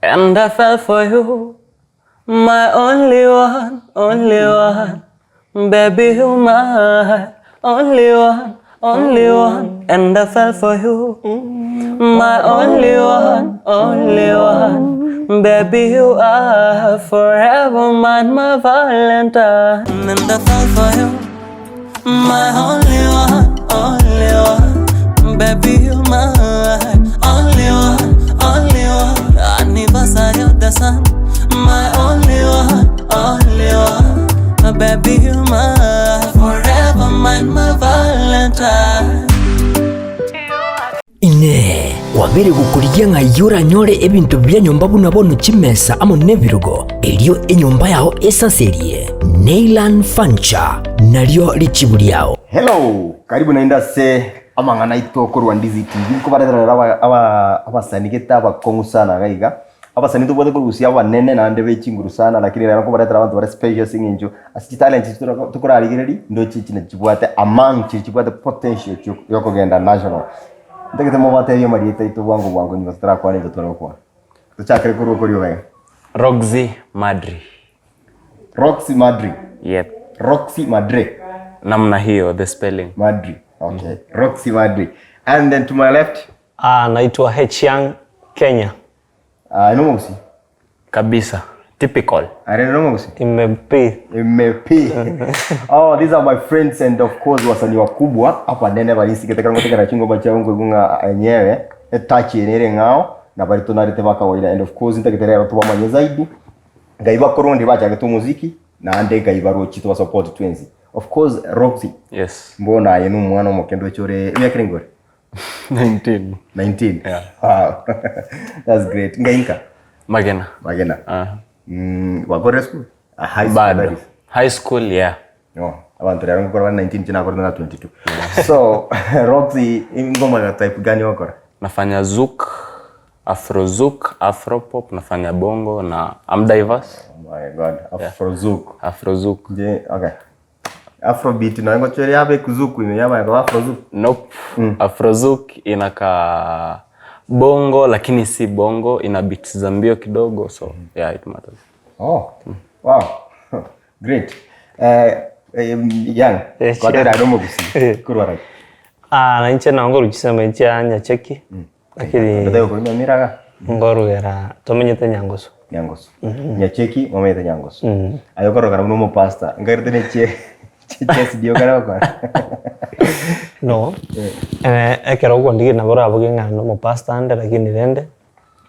And I fell for you, my only one, only one. Baby, you my only one, only one. And I fell for you, my only one, only one. Baby, you are forever mine, my Valentine. And I fell for you, my only one, only one. Baby, you my only one, only one. Anniversary of the sun, my only one, only one. Baby, you my forever mine, my Valentine. Inee! Kwabeire gokorigia ng'ai oranyore ebinto bia nyomba buna bono chimesa amo nebirogo, erio enyomba yao esaserie? Neyland Furniture nario richibu riao. Hello, karibu naende ase amang'ana aito korwa Ndizi TV. Nkobaretera rero aba- aba- abasani gete abakong'u sana iga iga. Abasani tobwate korwa gusii abanene naende be chinguru sana lakini rero nkobaretera abanto bare special ase eng'encho ase chitalent echi toro tokorarigereria ndoche echi nachibwate among chiria chibwate potential chio yokogenda national. Ntagete mobatebie amarieta aito bwango bwango nyuma totarakwana ebinto tware gokwana. Tochakere korwa okoria iga. Roxy Madri. Roxy Madri. Yep. Roxy Madre. Namna hiyo the spelling. Madri. Okay. Roxy Madri. And then to my left. Ah, naitwa H Young Kenya. Ah, ino mogusi. Kabisa. Typical. Are ino mogusi. MP. MP. Oh, these are my friends and of course wasanii wakubwa hapa nene bari nsigete kana ngotegera chingoma chao ngwegunga enyewe etouch enere ng'ao na bari tonarete ba kawaida and of course ntagete rero tubamanye zaidi ngai bakorwo ndi bachagete omuziki naende ngai barochi toba support twensi of course Roxy Yes. mbona aye nomwana omoke ndoche ore emiaka ere ngore 19. 19 Yeah. Wow. That's great ngai nka Magena. Magena. Uh-huh. Wakorire school? Ah, high school that Bado. is. High school, yeah. No, abantu rero ngokora bari 19 inche nakorete na 22. So, Roxy, ingoma ya type gani wakora? Nafanya zouk, afro zouk, afro pop, nafanya bongo na I'm diverse. Oh my God, afro zouk. Afro zouk. Je, okay. Afrobeat na ngochore yabe kuzuku ime yaba ya afro zouk. Nope. Afro zouk inakaa bongo lakini si bongo, ina beats za mbio kidogo so yeah it matters. Oh. Wow. Great. Eh, young. Eh, Kwatera aromo gusi. Kurwa right. Ah, na inche nabo ngoruchisema chia Nyacheki, lakini Ndataka kunywa miraga. ngorugera tomenyete Nyangoso. Nyangoso. Nyacheki mwamete Nyangoso. Ayo koro kana muno pastor. Ngarite ne che che sidio kana kwa. No. Eh, ekero okondigia nabo oraboke ng'a nomopastor ande lakini rende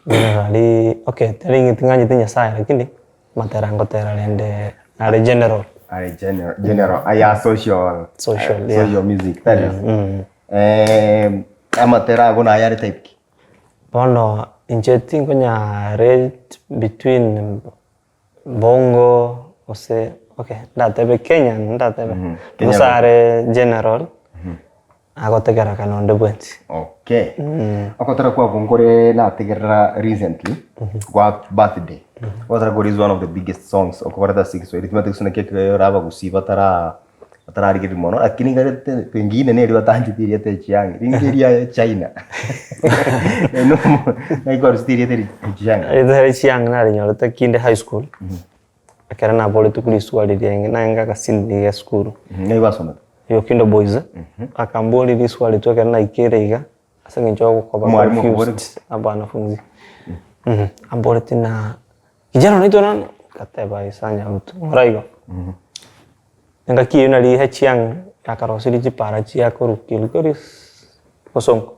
generally okay tari ng'a ting'anyete Nyasaye lakini matera ngotera rende nare general. Are general general aya social Social, yeah. Social music that is. Eh amatera ago na ayare type ki. Bono inche tinkonya rate between bongo gose okay ndatebe Kenyan ndatebe gose are general agotegera kana onde bwensi. Okay. Okotera kwa nkore nategerera recently kwa birthday. Okotera kore is one of the biggest songs okokoreta six way. Ritmatic sona keke yoraba gusiba tara batararigereria mono lakini ngarete pengine neri batanchete erieta Chiang ringe eria China ngai kwarusete erieta eri Chiang. Erieta ria Chiang narinyorete kinde high school, ekero naboretwe korwa iswali riaye naye agasindi ga esukuru. Ngai gwasomete? Yokindo Boys, akamboria riswali tu ekero naikire iga, ase eng'encho yogokoba Omwalimu confused okoboretie? abanafunzi. Amboretie na kijana unaitwa nani? Ngateba Isaya Nyaruto, ng'ora igo. Engaki eyio nari Hechiang yakarosirie chipara chia korwa Kilgoris Bosongo.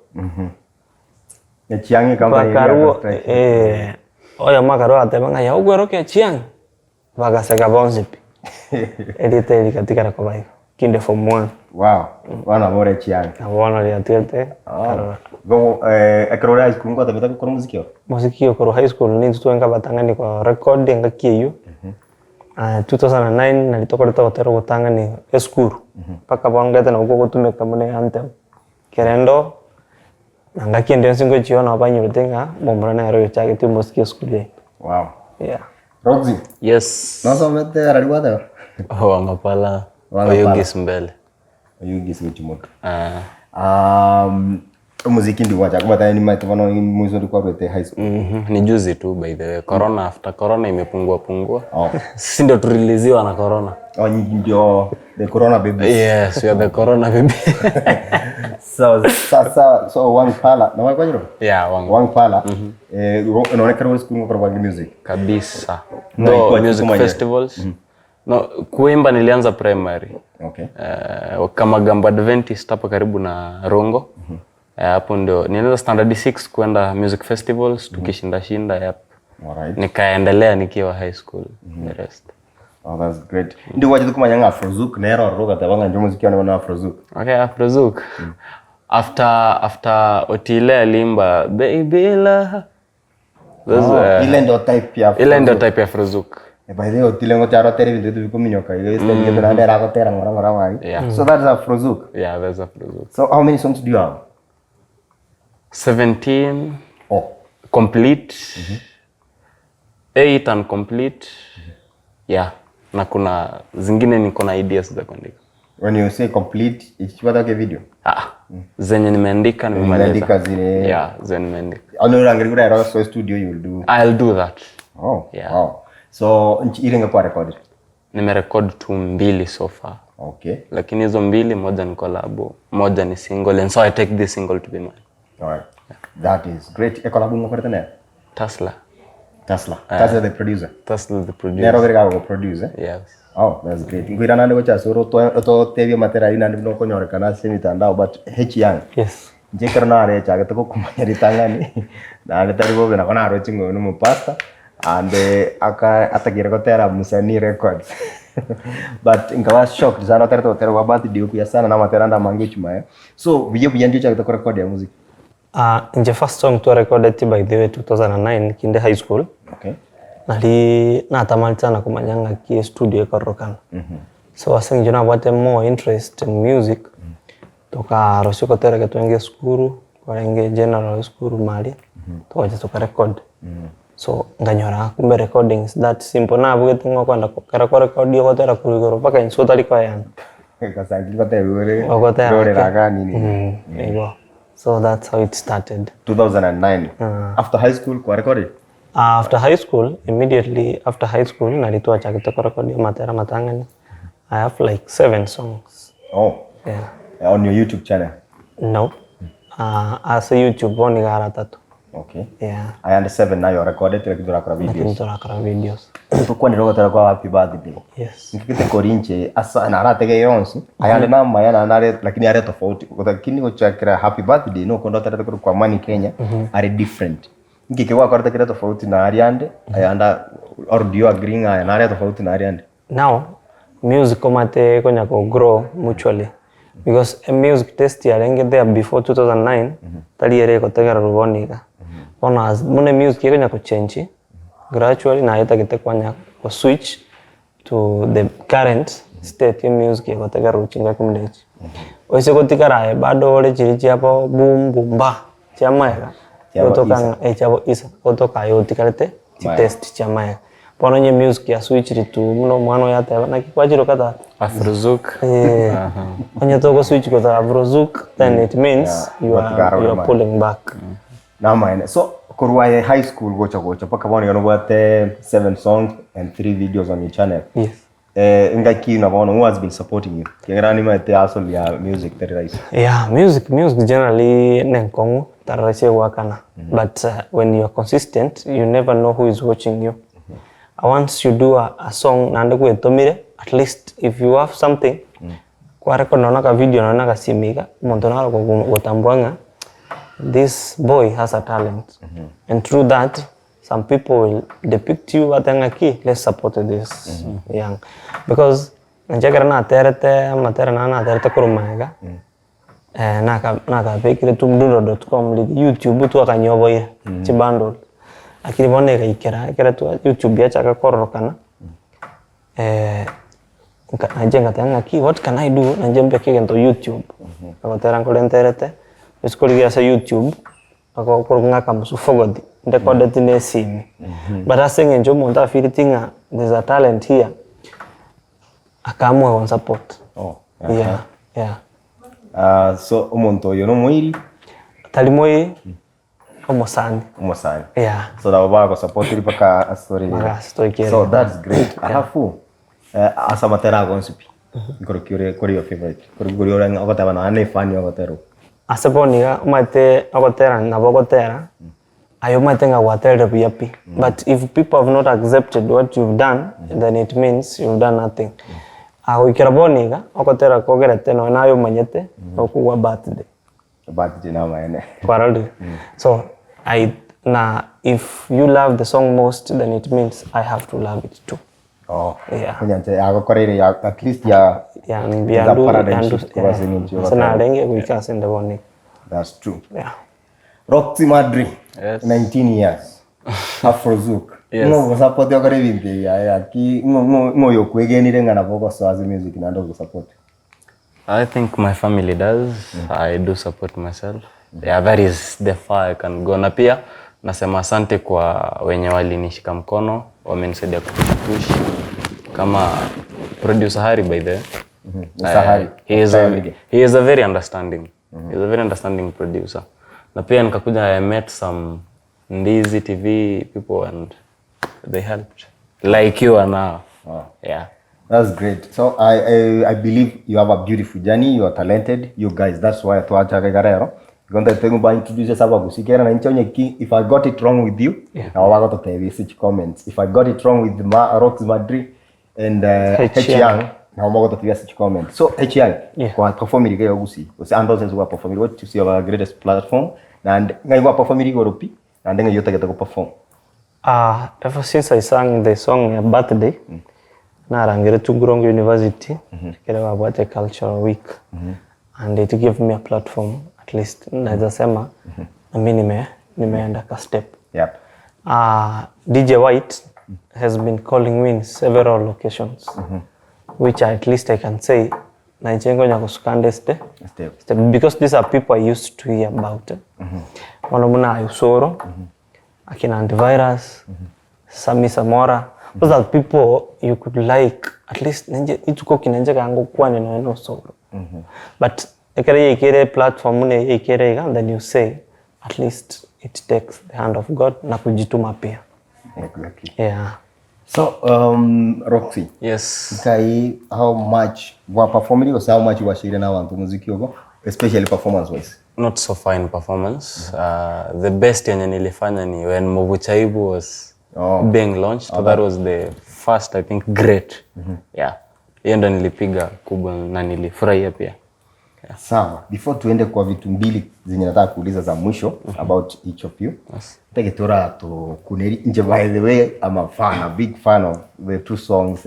Hechiang company eria Bakarwo construction. eh, oyomo akarwa agateba ng'a yaye okweroka Hechiang, bagaseka bonsi pi. Erieta eri rigatigara koba igo, kinde form one. Wow, bono nabo ore Hechiang. Nabo bono riatigarete karora. Igo ekero ore high school ngwatabete gokora omosiki oo? Mosiki okorwa high school nintwe twenka abatang'ani ko record engaki eyio. 2009 nari tokorete ogotera ogotang'ani esukuru, mpaka bono ngete nabo kogotumeka buna eanthem. Kerendo, na ngaki ende yonsi ngochia nabo banyorete ng'a momura nere oyochagete omosiki esukuru yaito. Wow. Yeah. Roxy. Yes. Nosomete arari gwateba? Wangapala. Wangapala. Oyugis mbele. Oyugis gochia motwe. Ah. Omoziki ndi gwachaka kobatari nimaete bono moiso ori kwarwete high school. Ni juzi tu, by the way. Corona, after corona imepungua pungua. Oh. Sisi ndio turiliziwa na corona. Oh, nyinyi ndio the corona babies. Yes, we are the corona baby. So sasa so Wang Pala na wakwanyiro? Yeah, wangu. Wang Pala. Inaonekana wewe school ngokora bwangi music. Kabisa. Na Though ilikuwa music kumanya. festivals. No, kuimba nilianza primary. Okay. Kama Gamba Adventist hapa karibu na Rongo. Hapo ndio nilianza standard 6 kwenda music festivals tukishinda shinda, yep. All right. Nikaendelea nikiwa high school, the rest. Oh, that's great. Ndi waje kumanya nga Afrozouk nero roga tabanga njo muziki wana na Afrozouk. Okay, Afrozouk. After Otile alimba Baby Love. Those, Oh, ile ndo type ya ile ndio type ya Afrozouk. By the way, Otile ngo taro tere vindu vikuminyoka. Ile style ndio nande rako tera ngora ngora wai. Yeah. So that's Afrozouk. Yeah, that's Afrozouk. So how many songs do you have? 17 Oh. complete. 8 incomplete. Yeah. Na kuna zingine niko na ideas za kuandika. When you say complete, ichiwata ke video. Ah, zenye nimeandika nimemaliza. Umeandika zile. Yeah, zenye nimeandika. Ano rangiri kura ero so studio you will do. I'll do that. Oh. Yeah. Wow. So nchi ile ngekuwa recorded. Nimerecord tu mbili so far. Okay. Lakini hizo mbili, moja ni collab, moja ni single, and so I take this single to be mine. All right. That is great. E collab ngokora tena? Tesla. Tesla. Tesla the producer. Tesla the producer. Nero berega go produce, eh? Yes. Oh, that's great. Ngwira nande gocha soro to to tebia matera ina ndi konyorekana ase mitandao, but H Young. Yes. Njekero nare chagete gokumanya ritang'ani nare tari bobe nako naroche ng'o no mupasta and aka atagire gotera Musanii Records, but nkawa shocked sana otera gotera gwa birthday okuya sana na matera nda mangi chumaya so buye buye ndio chagete ko record ya music. Nje first song to recorded, by the way, 2009 kinde high school. Nali natamani sana kumanya ng'aki studio ekororokana. So ase eng'encho nabwate more interest in music, tokarosia gotera twenge esukuru, kwarenge general school maria, togacha tokarecord. So nganyora kumbe recording is that simple, nabugete ng'a okwenda kera korecord ogotera korwa igoro mpaka inse otari koyana. Kasangi gotera ure Ogotera rore ake. Raga nini. Igo. So that's how it started. 2009 after high school kwa record. After high school, immediately after high school, nalitoa chakite korekodi matera matangani. I have like seven songs. Oh. Yeah. On your YouTube channel? No. Ase YouTube bo nigara tatu. Okay. Yeah. I under seven now you recorded lakini turakora Lakini videos. turakora videos. Tukwanire gotera kwa happy birthday. Yes. Nkikite korinche asa naratege yonsi ayande na maya na nare lakini are tofauti, lakini gochakira happy birthday no kondo tarete kwa Money Kenya are different nkike kwa korete kire tofauti na ariande ayanda, or do you agree aya na are tofauti na ariande? Now, music komate konya ko grow mutually. Because a music taste yarenge there before 2009, tali ere kotegera ruboniga. Bona as mune music konya ko change gradually na yetagete kwanya ko switch to the current state ya music yakotegera ruchinga kumdechi. Oise gotikarae bado ore chiri chiapo boom boom ba chiamaega. Chiabo. Gotoka chiabo isa gotoka yo tikarete chi Maya. Test chiamaega. Bono nye music ya switch ritu muno mwana yateba na kikwachiro kata. Afrozouk. Onye toko switch kota Afrozouk, then it means you are gotigara you are maya. Pulling back. Na maene so korwa ye high school gocha gocha paka bono yono bwate seven songs and three videos on your channel. Yes. Ngaki na bono who has been supporting you kengera ni maete asol ya music teri rais? Yeah, music generally nenkongu tararese wakana. But when you are consistent, you never know who is watching you. Once you do a song nande kwetomire, at least if you have something kwa record naona ka video naona ka simiga muntu naro gutambua ng'a this boy has a talent, and through that some people will depict you batanga ki let's support this young, because njagara naterete amatera na naterete kurumaega nakabikire tumdundo.com youtube tu akanyoboire chibundle, lakini bono igaikera ekere tu youtube yachaka kororokana nanje ngateba ng'aki what can I do nanje mbeke egento youtube agotera nkorenterete ase ase youtube agokorwa ng'aka musufogoti ndekodeti na esimi, but ase eng'encho omonto afiriti ng'a there's a talent here, akaamua gonsupport. Oh. Yeah. So omonto oyo no mwiri? Talimoi omosani. Omosani. Yeah. So nabo bagosupport mpaka story. So that's great. Alafu asa matera gonsupi. Nkoro kiore kori your favorite. Kori kori ora ogoteba na ne fan ogotero. Ase boniga omate ogotera nabo ogotera. Ayo omate nga gwaterire buya pi. But if people have not accepted what you've done, then it means you've done nothing. Goikera boniga ogotera kogerete no nayo omanyete okogwa birthday. Birthday na maene. Kwarorire. So I na if you love the song most, then it means I have to love it too. Oh. Yeah. Kunyanche agokoreire ya at least ya Yeah, the mbiandu paradigm yandu shift kwa singing yeah. Sana renge goika sende boni. That's true. Yeah. Roxy Madri. Yes. 19 years. Afrozouk. Yes. Ngo support yakore bintu ya ya ki ngo ngo yokwegenire ngana boko swazi music na ndo support. I think my family does. I do support myself. Yeah, that is the far I can go. Na pia nasema asante kwa wenye walinishika mkono, wamenisaidia kupush. Kama producer Harry, by the way. Mr. Harry. He is a very understanding. He is a very understanding producer. Na pia nikakuja I met some Ndizi TV people and they helped. Like you are now. Oh. Yeah. That's great. So I believe you have a beautiful journey. You are talented. You guys, that's why twacha kegarero. Gonda tengu ba introduce sababu sikera na inchonye ki if I got it wrong with you, now I got to tell you comments. If I got it wrong with Rox Madri and H Young, now I got to tell you comments. So H Young, kwa perform iri gusi. Ose andoze zuwa perform what you see our greatest platform and ngai kwa perform iri goropi and ngai yota geta ko perform. Ever since I sang the song birthday, narangire to Gurong University, mm -hmm. Cultural Week, and it gave me a platform at least naweza sema na mimi nimeenda ka step. Yep. DJ White has been calling me in several locations, which at least I can say naichengo nyakusukande step because these are people I used to hear about. Mwana Ayusoro, akina Antivirus, Sami Samora. Those are people you could like at least nenje ituko kinenje kango kwa neno eno soro. But ekere ikere platform ne ikere and then you say at least it takes the hand of God na kujituma pia. Exactly. Yeah. So Roxy. Yes. Kai how much wa performing or how much wa share na wantu muziki ogo especially performance wise? Not so fine performance. The best yenye nilifanya ni when Mobuchaibu was being launched. Okay. That was the first, I think, great. Yeah. Hiyo ndo nilipiga kubwa na nilifurahia pia. Yeah. Sawa. Before tuende kwa vitu mbili zenye nataka kuuliza za mwisho about each of you. Yes. Tegetora to kuneri nje by the way, I'm a fan, a big fan of the two songs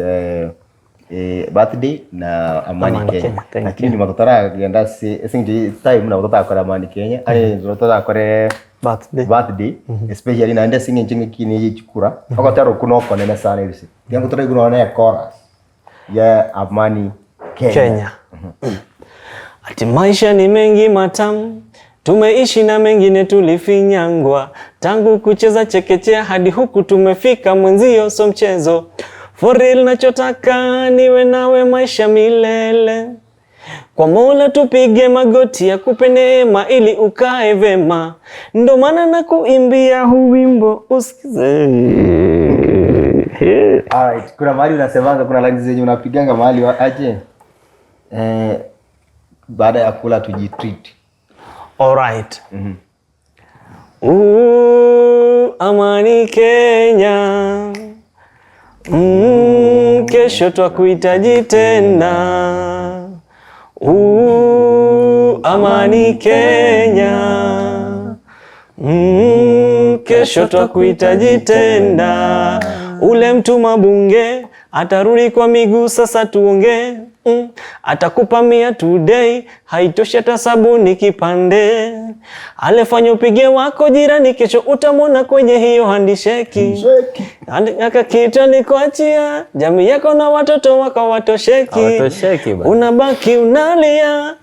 Birthday na Amani Kenya. Lakini ni matotara genda si singi time na matotara kwa Amani Kenya. Ani matotara kwa birthday especially na ende singing chingi kini chikura. Akotaro kuno konene sana hivi. Yangu tore kuno na chorus ya Amani Kenya. Ati maisha ni mengi matamu, tumeishi na mengine tulifinyangwa. Tangu kucheza chekechea hadi huku tumefika, mwenzio so mchezo. For real nachotaka niwe nawe maisha milele. Kwa Mola tupige magoti akupe neema ili ukae vema. Ndo maana nakuimbia huu wimbo usikize. Alright, kuna mahali unasemanga kuna lines zenye unapiganga mahali aje? Baada ya kula tujitreat. Alright. Amani Kenya. Kesho twakuhitaji tena. Amani Kenya. Kesho twakuhitaji tena. Ule mtu mabunge atarudi kwa miguu sasa tuongee. Atakupa 100 today, haitoshi hata sabuni kipande. Alefanya upige wako jirani, kesho utamwona kwenye hiyo handisheki. Akakita nikuachia jamii yako na watoto wako watosheki. Unabaki unalia.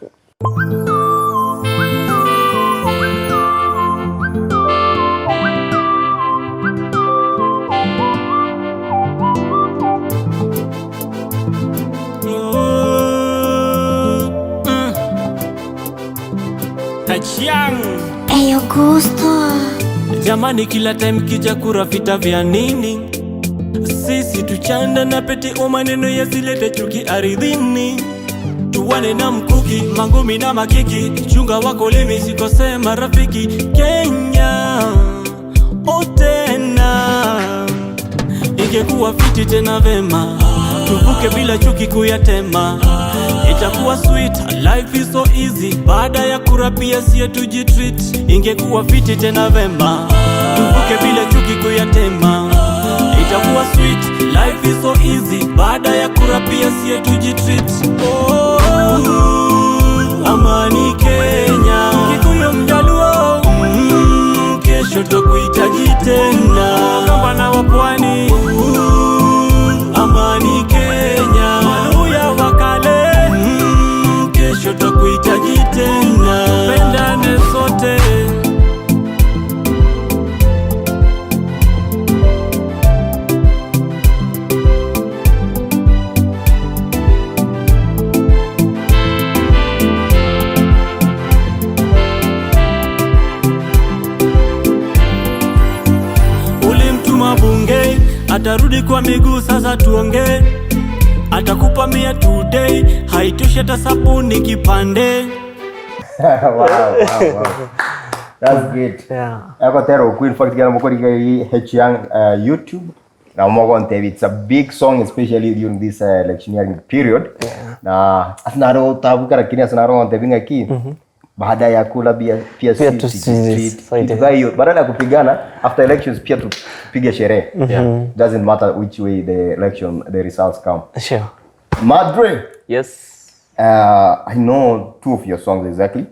Young. Eyo gusto. Jamani, kila time kija kura vita vya nini? Sisi tuchanda na pete, o maneno yasilete chuki ardhini. Tuwane na mkuki, mangumi na makiki, chunga wako limi, sikose marafiki. Kenya o tena, ingekuwa fiti tena vema, tuvuke bila chuki kuyatema. Itakuwa sweet, life is so easy. Baada ya kura pia sie tujitreat. Ingekuwa fiti tena vema, tuvuke bila chuki kuyatema. Itakuwa sweet, life is so easy. Baada ya kura pia sie tujitreat. Oh, amani Kenya, Kikuyu Mjaluo, kesho twakuhitaji tena. Gavana wa Pwani, amani Kenya, Waluya wakale, kesho twakuhitaji tena. Pendane sote. Ulimtuma bunge, atarudi kwa miguu, sasa tuongee. Atakupa 100 today, haitoshi hata sabuni kipande. Wow. That's great. Yeah. Akotera oku in fact kana mokori H Young YouTube na mogonte it's a big song especially during this electioneering period. Yeah. Na asinaro tabu lakini asinaro onte binga ki baada ya kula pia pia Pia si tusi- kitu kama hiyo, badala ya kupigana after elections pia tupige sherehe. Yeah. Doesn't matter which way the election the results come. Sure. Madre. Yes. I know two of your songs exactly.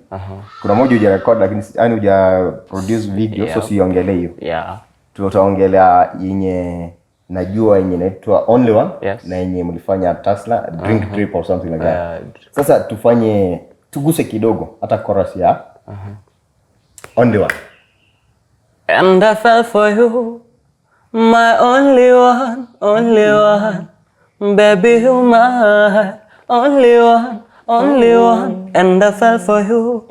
Kuna moja huja record lakini yani huja produce video, so Yeah. siongelee hiyo. Yeah. Tutaongelea yenye najua yenye inaitwa Only One Yes. na yenye mlifanya Tesla Drink Drip or something like that. Yeah. Sasa tufanye tuguse kidogo hata chorus ya Only One. And I fell for you, my only one, only one. Baby, you my only one, only one. And I fell for you,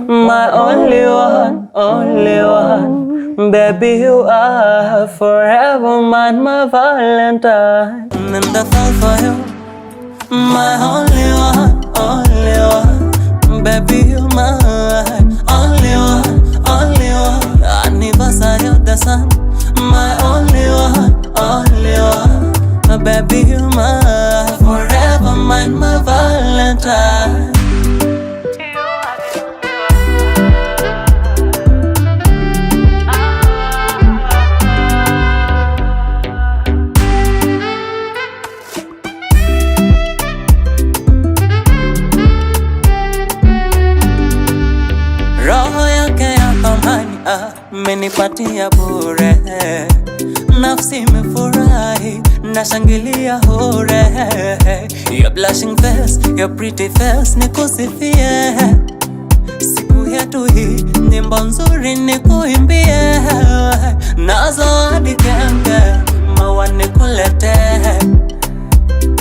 my only one, only one. Baby, you are forever mine, my Valentine. And I fell for you, my only one, only one. Baby, you my only one, only one. Anniversary of the sun, my only one, only one. Baby, you my forever mine, my Valentine. Roho yake ya thamani amenipatia bure, nafsi imefurahi nashangilia hore. Your blushing face, your pretty face, nikusifie siku yetu hii, nyimbo nzuri nikuimbie, nazo hadi kembe maua nikuletee,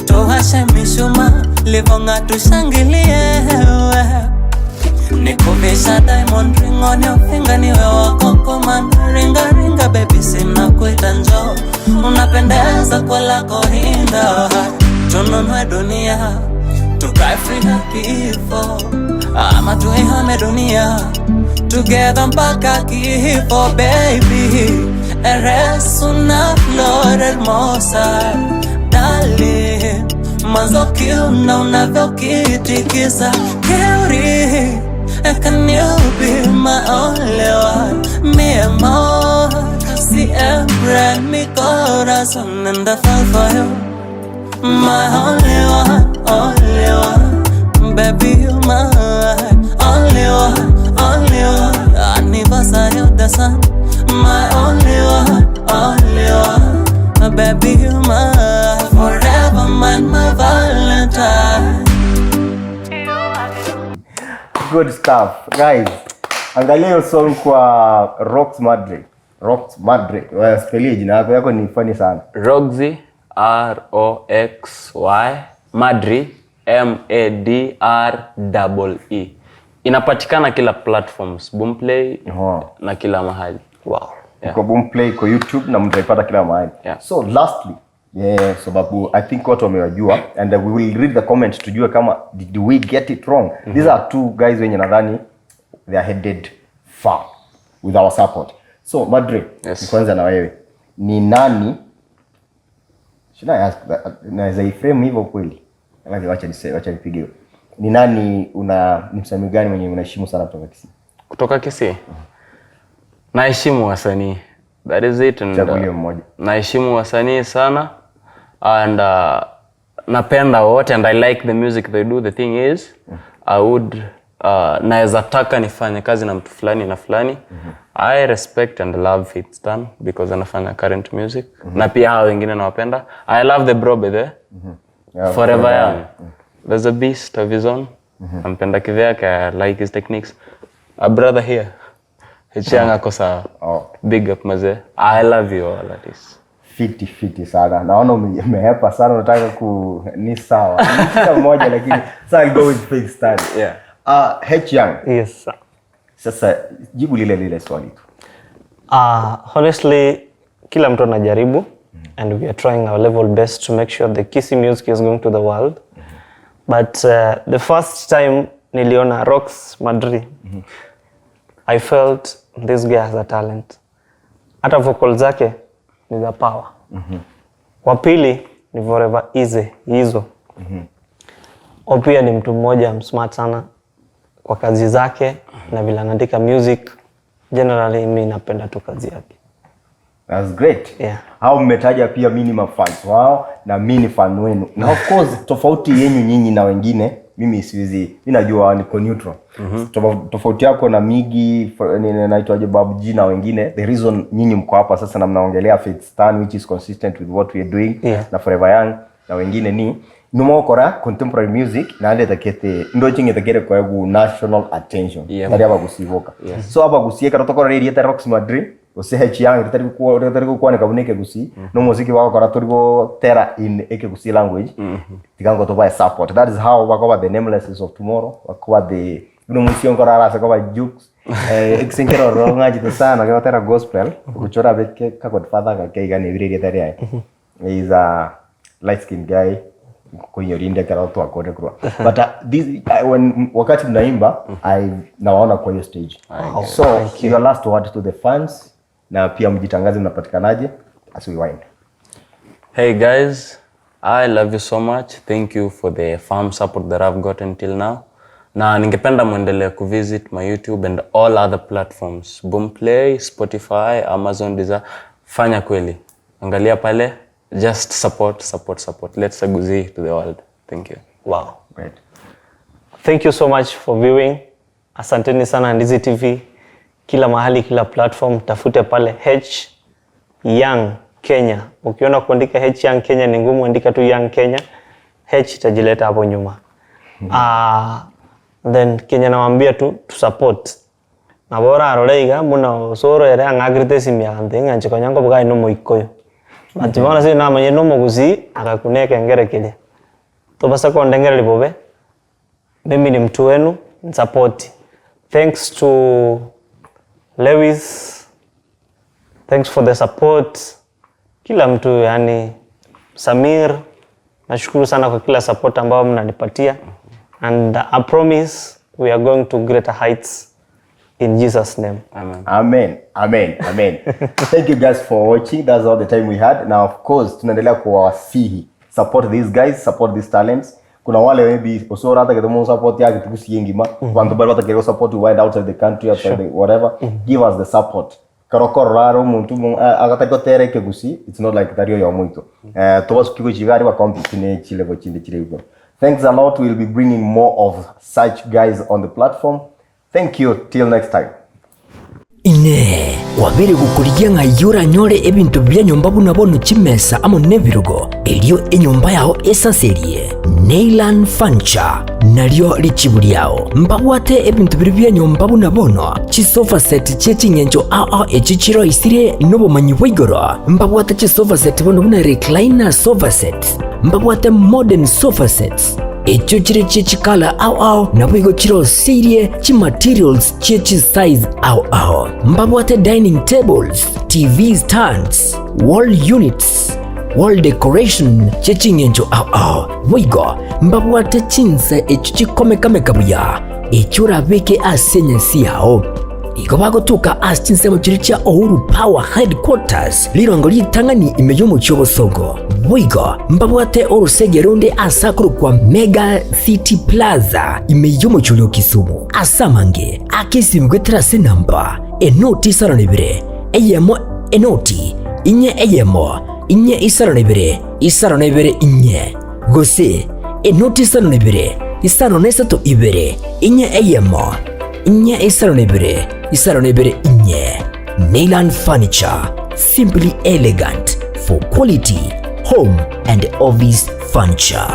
tuwashe mishumaa livonga tushangilie. Nikuvisha diamond ring on your finger, niwe wako command. Ringa ringa baby, sina kuita njoo, unapendeza kwa lako hinda. Tununue dunia tukae free na kifo, ama tuihame dunia together mpaka kifo baby. Eres una flor hermosa darling, mwanzo kiuno unavyokitikisa keuri. Can you be my only one? Mi amor, siempre en mi corazón. And I fell for you, my only one, only one. Baby, you my only one, only one. Anniversary of the sun, my only one, only one. Baby, you my forever mine, my Valentine. Good stuff guys, angalia hiyo song kwa Rox Madre. Rox Madre, wewe spelie jina yako yako ni funny sana. Roxy R O X Y Madri M A D R E E. Inapatikana kila platforms, Boomplay Oh. na kila mahali. Wow. Yeah. Iko Boomplay, iko YouTube na mtaipata kila mahali. Yeah. So lastly, yeah, sababu I think watu wamewajua and we will read the comment tujue kama did we get it wrong. These are two guys wenye nadhani they are headed far with our support. So Madre, Yes. kwanza na wewe ni nani? Should I ask that? Naweza iframe hivyo kweli? Lakini wacha nise, wacha nipige hiyo. Ni nani una ni msanii gani mwenye unaheshimu sana kutoka Kisii? Kutoka Kisii. Naheshimu wasanii. That is it and, Chagulie mmoja. Naheshimu wasanii sana and napenda wote and I like the music they do. The thing is I would naweza taka nifanye kazi na mtu fulani na fulani. I respect and love Fitstan because anafanya current music na pia hao wengine nawapenda. I love the bro by the Yeah, Forever Young. There's a beast of his own. Nampenda kivyake. I like his techniques. A brother here. Hichiang ako sawa. Oh. Big up mazee. I love you all at least. Fiti fiti sana, naona umehepa sana, unataka ku ni sawa kila mmoja, lakini sasa I'll go with Faith Stan. Yeah. H Young, Yes, sir. sasa jibu lile lile swali tu. Honestly, kila mtu anajaribu and we are trying our level best to make sure the Kisii music is going to the world. But the first time niliona Rox Madrid, I felt this guy has a talent. Hata vocal zake ni za power. Wa pili ni Forever Easy hizo. O pia ni mtu mmoja msmart sana kwa kazi zake na vile anaandika music. Generally mi napenda tu kazi yake. That's great. Yeah. Hao mmetaja pia mimi ni mafans wao na mimi ni fan wenu. Na of course tofauti yenyu nyinyi na wengine, mimi siwezi, mimi najua niko neutral. Tofauti yako na Migi, naitwaje, Babu G na wengine, the reason nyinyi mko hapa sasa na mnaongelea Faith Stan which is consistent with what we are doing na Forever Young na wengine ni numokora contemporary music na takete ndo chinge takere kwa national attention tari abagusiboka so abagusie karo tokora ri Rox Madrid ose H Young ritari ku ritari ku kwaneka buneke gusi no muziki wakora turi go tera in eke gusi language tigango to buy support. That is how wakoba the namelesses of tomorrow, wakoba the no musi onkora arase koba jukes ekisenkero ronga jito sana ke tera gospel kuchora beke ka godfather ka ke igane ibiri ritari ai is a light skin guy kunyorinde kara watu wakone kurwa but this when wakati mnaimba I nawaona kwa hiyo stage. So your last word to the fans na pia mjitangaze mnapatikanaje as we wind. Hey guys, I love you so much. Thank you for the farm support that I've gotten till now. Na ningependa muendelee kuvisit my YouTube and all other platforms. Boomplay, Spotify, Amazon, Deezer. Fanya kweli. Angalia pale. Just support, support, support. Let's Gusii to the world. Thank you. Wow. Great. Thank you so much for viewing. Asanteni sana Ndizi TV. Kila mahali, kila platform, tafute pale H Young Kenya. Ukiona kuandika H Young Kenya ni ngumu, andika tu Young Kenya. H itajileta hapo nyuma. Then Kenya nawaambia tu tu support. Na bora aroreiga muna osoro ere ang'akirite esimi yante ng'a nche konya nkobuga aye na omoikoyo. But bono ase namanyire na omogusii agakuna ekengere keria. Tobasa kondengereria bobe, mimi ni mtu wenu, nsupport. Thanks to Lewis, thanks for the support. Kila mtu yani, Samir, nashukuru sana kwa kila support ambayo mnanipatia. And I promise we are going to greater heights in Jesus' name. Amen. Amen. Amen. Amen. Thank you guys for watching. That's all the time we had. Now of course tunaendelea kuwasihi support these guys, support these talents. Kuna wale maybe osora hata kidomo support yake tukusiye ngima. Bantu bali watakero support wide outside the country, outside the whatever. Give us the support. Karokoro raro muntu agatako tere kegusi. It's not like tario ya muito. Tobas kiko chigari wa compete ne chile go chinde chile go. Thanks a lot. We'll be bringing more of such guys on the platform. Thank you. Till next time. Ine kwabere gukorigia ng'a yoranyore ebinto bia nyomba buna bono chimesa amo nebirugo erio enyomba yao esaserie Neyland Furniture nario richibu riao mbabwate ebinto biri bia nyomba buna bono chisofa set chie ching'encho ao echi chiroisire nobomanyi bwa igoro mbabwate chisofa set bono buna recliner sofa set mbabwate modern sofa sets Echio chire chie chikala ao ao, naboigo chiroseirie chimaterials chie chisize ao ao. Mbabwate dining tables, TV stands, wall units, wall decoration chie ching'encho ao ao. Boigo mbabwate chinsa echio chikomekameka buya, echio orabeke ase enyasi yao. Igo bagotoka ase chinsemo chiria chia Uhuru Power Headquarters, rirongo ritang'ani ime y'omochie o Bosongo. Boigo mbabwate orosege ronde ase akorokwa Mega City Plaza ime y'omochie oria o Kisumu. Ase amange ake esimi goetera ase enamba enoti isano na ibere eyemo enoti inye eyemo inye isano na ibere isano na ibere inye gose enoti isano na ibere isano na isato ibere inye eyemo inye isano na ibere isano na ibere inye. Neyland Furniture, simply elegant for quality home and office furniture.